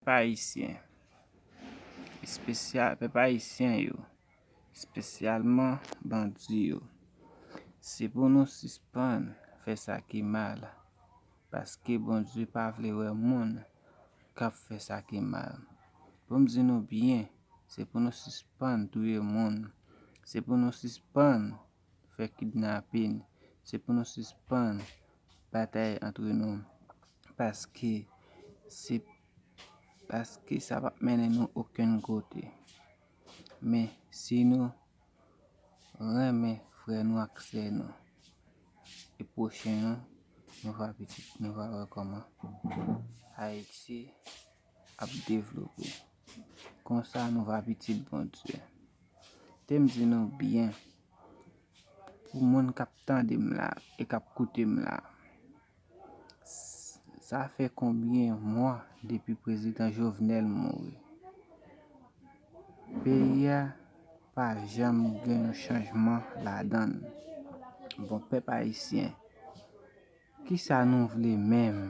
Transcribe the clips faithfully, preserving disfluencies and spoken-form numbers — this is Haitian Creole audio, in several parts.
Pèp ayisyen, espesyal, pèp ayisyen yo, espesyalman bandi yo, se pou nou sispann fè sa ki mal, paske Bondye pa vle wè moun k ap fè sa ki mal. Pou m di nou byen, se pou nou sispann touye moun, se pou nou sispann fè kidnapin, se pou nou sispann batay antre nou, paske se, paske sa p ap mennen nou okenn kote. Men si nou renmen frè nou ak sè nou e pwochen nou, nou va pitit, nou va wè kòman Ayiti ap devlope. Konsa nou va pitit Bondye. Te m di nou byen, pou moun k ap tande m la e k ap koute m la, sa fè konbyen mwa depi prezidan Jovenel mouri? Peyi a pa janm gen yon chanjman ladan l. Bon, pèp ayisyen, kisa nou vle menm?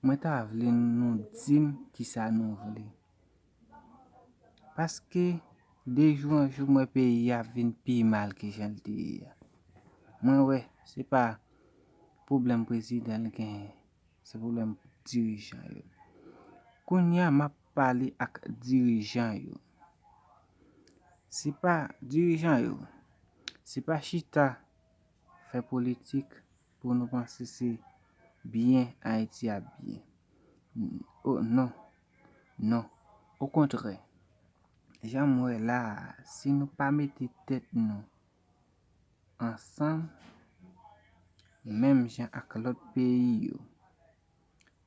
Mwen ta vle nou di m kisa nou vle. Paske de jou an jou, m wè peyi a ap vin pi mal ke jan l te ye a. Mwen wè, se pa pwoblèm prezidan l genyen, se pwoblèm dirijan yo. Kounye a, m ap pale ak dirijan yo. Se pa dirijan yo, se pa chita fè politik pou nou panse se byen Ayiti ap byen. O non, non. Okontrè, jan m wè la a, si nou pa mete tèt nou ansanm, menm jan ak lòt peyi yo,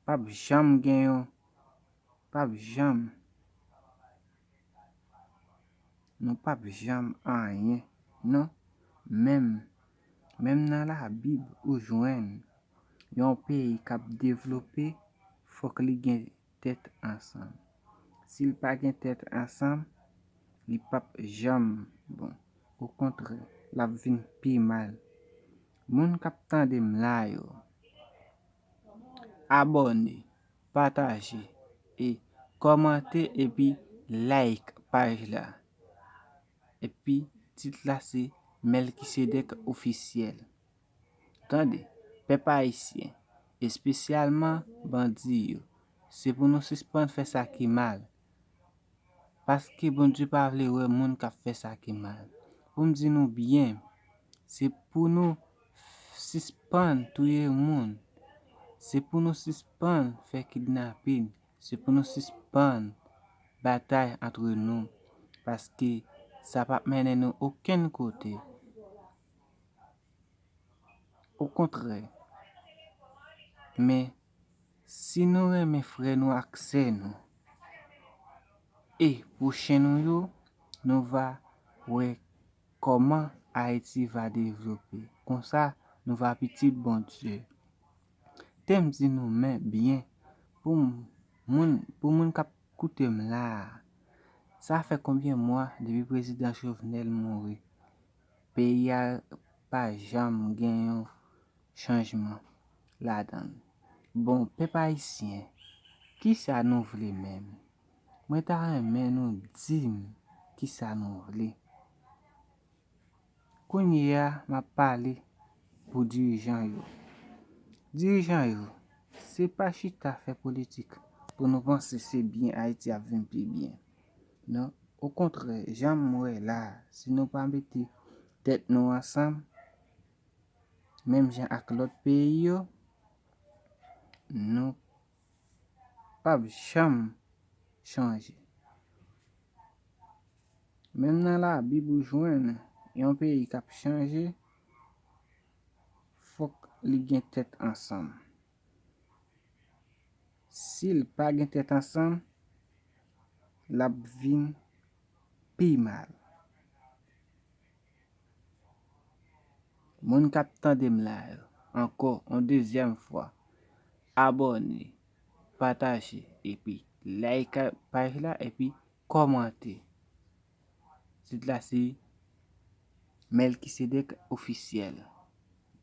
p ap janm gen yon, p ap janm, nou p ap janm anyen, non. Menm, menm nan Labib ou jwenn yon peyi k ap devlope, fòk li gen tèt ansanm. Si l pa gen tèt ansanm, li p ap janm bon. Okontrè, l ap vin pi mal. Moun k ap tande m la yo, abòne, pataje e kòmante epi like paj la. Epi tit la se Melkisedèk Ofisyèl. Tande, pèp ayisyen, espesyalman bandi yo, se pou nou sispann fè sa ki mal. Paske Bondye pa vle wè moun k ap fè sa ki mal. Pou m di nou byen, se pou nou sispann touye moun. Se pou nou sispann fè kidnapin. Se pou nou sispann batay antre nou. Paske sa p ap mennen nou okenn kote. Okontrè, men si nou renmen frè nou ak sè nou e pwochen nou yo, nou va wè kòman Ayiti va devlope. Konsa, nou va pitit Bondye. Te m di nou men byen, pou moun, pou moun k ap koute m la a, sa fè konbyen mwa depi prezidan Jovenel mouri? Peyi a pa janm gen yon chanjman ladan l. Bon, pèp ayisyen, kisa nou vle menm? Mwen ta renmen nou di m kisa nou vle. Kounye a, m ap pale pou dirijan yo. Dirijan yo, se pa chita fè politik pou nou panse se byen Ayiti ap vin pi byen. Non, okontrè, jan m wè la, si nou pa mete tèt nou ansanm, menm jan ak lòt peyi yo, nou p ap janm chanje. Menm nan Labib ou jwenn yon peyi k ap chanje, fòk li gen tèt ansanm. Si l pa gen tèt ansanm, l ap vin pi mal. Moun k ap tande m la yo, ankò yon dezyèm fwa, abòne, pataje, epi like paj la, epi kòmante. Tit la se Melkisedèk Ofisyèl.